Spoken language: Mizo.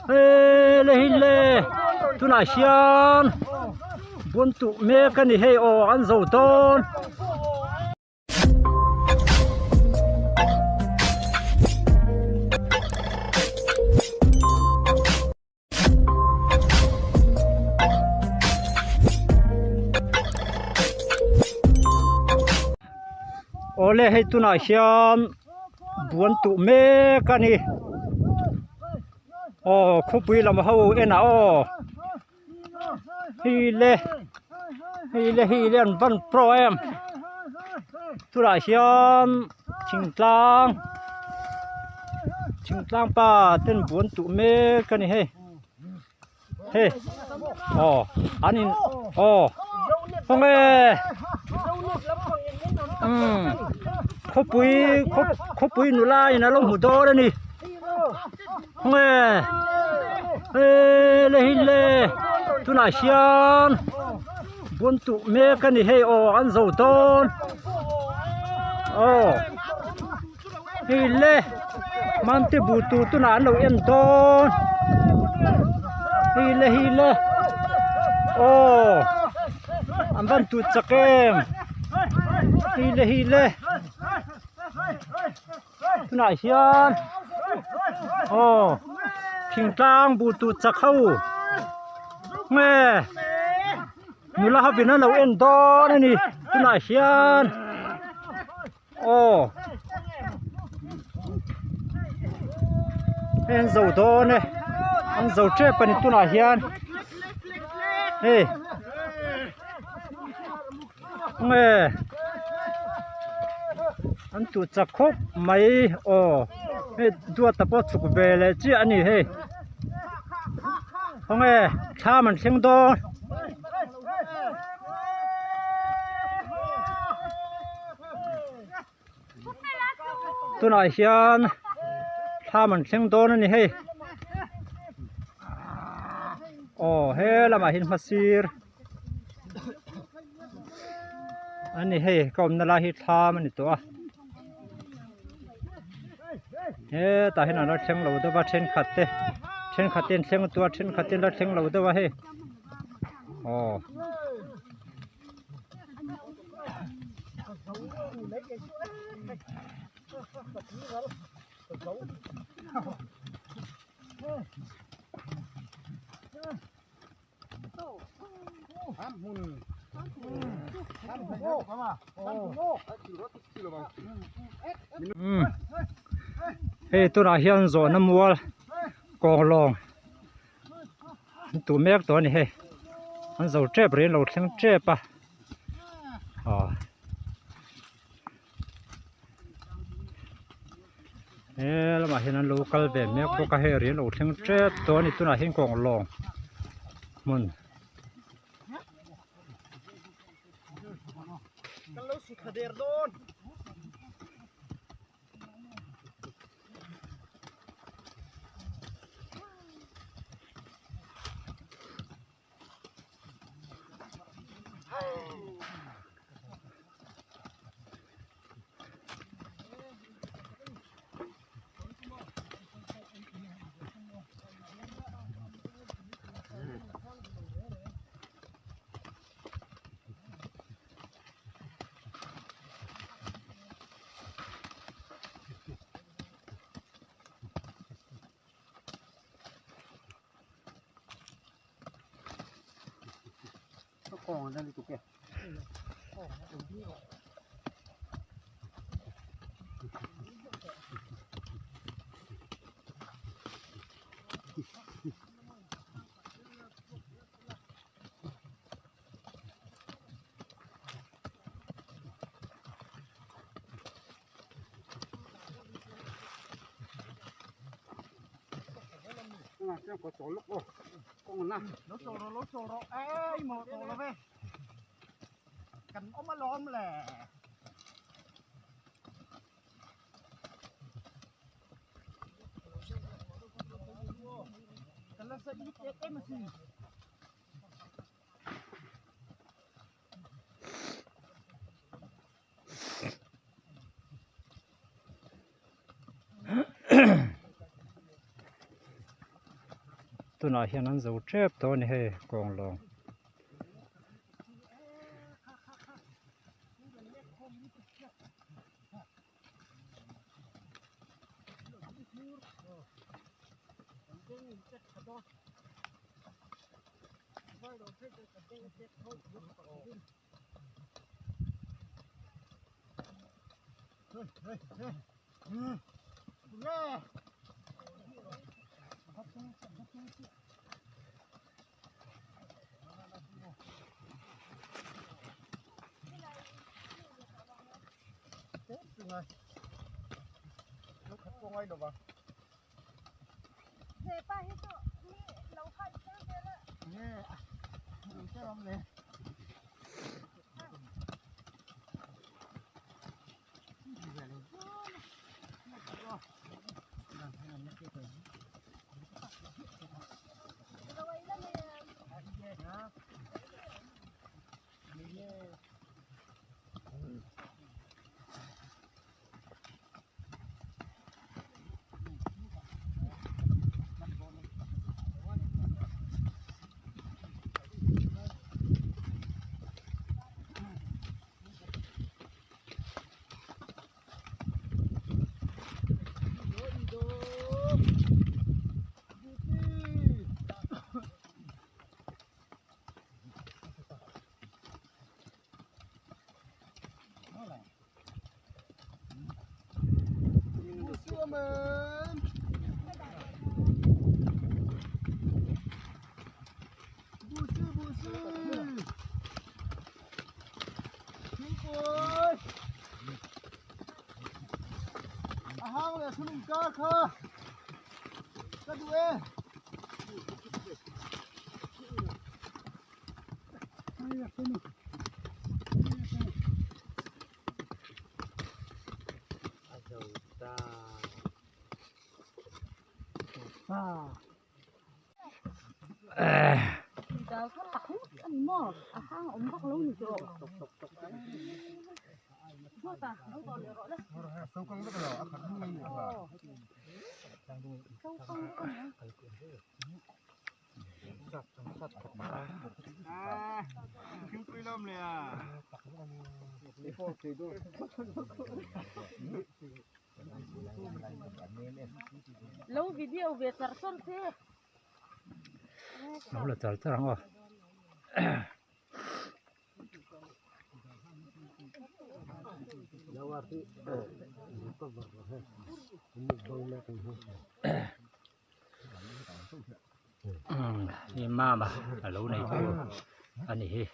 He le hi le tunah hian buantuh mek a ni hei aw an zo dawn. Awle hei tunah hian buan tuh mek a ni aw khawpui lam ho en ah aw hei le hei le hei le an van pro em tunah hian thingtlang thingtlang pa ten buan tuh mek a ni hei hei aw an in aw khawnge umm khawpui khawpui nula in a lo hmu dawn a ni khawnge he le hi le tunah hian buan tuh mek a ni hei aw an zo dawn aw hei le mante bu tur tunah an lo en dawn hei le hei le aw an van tut chak em hei le hei le tunah hian aw thingtlang buh tut chak ho nge nula hovin an lo en dawn a ni tunah hian aw hei an zo dawn e an zo tep a ni tunah hian hei. Nge an tuh chak khawp mai aw hei duata pawh chhuk ve leh chiah a ni hei khawnge thlam an thleng dawn. Tunah hian thlam an thleng dawn a ni hei aw he lamah hian hmasir. Ani hei ka awmna lai hi thlam a ni tawh a hetah hian an la thleng lo deuh a thenkhat te thenkhat te an thleng tawh a thenkhat te an la thleng lo deuh a hei aw. Hei tunah hian zawhna mual kawng lawng an tuh mek tawh a ni hei an zo tep rih an lo thleng tep a aw. He lamah hian an lo kal ve mek bawk a hei rian lo thleng tep tawh a ni tunah hian kawng lawng hmun. Tunah hian an zo tep tawh a ni hei kawnglawng. Lo video ve char char che. Lo la char char ang aw. Hei mama a lo nei tu a ni hi.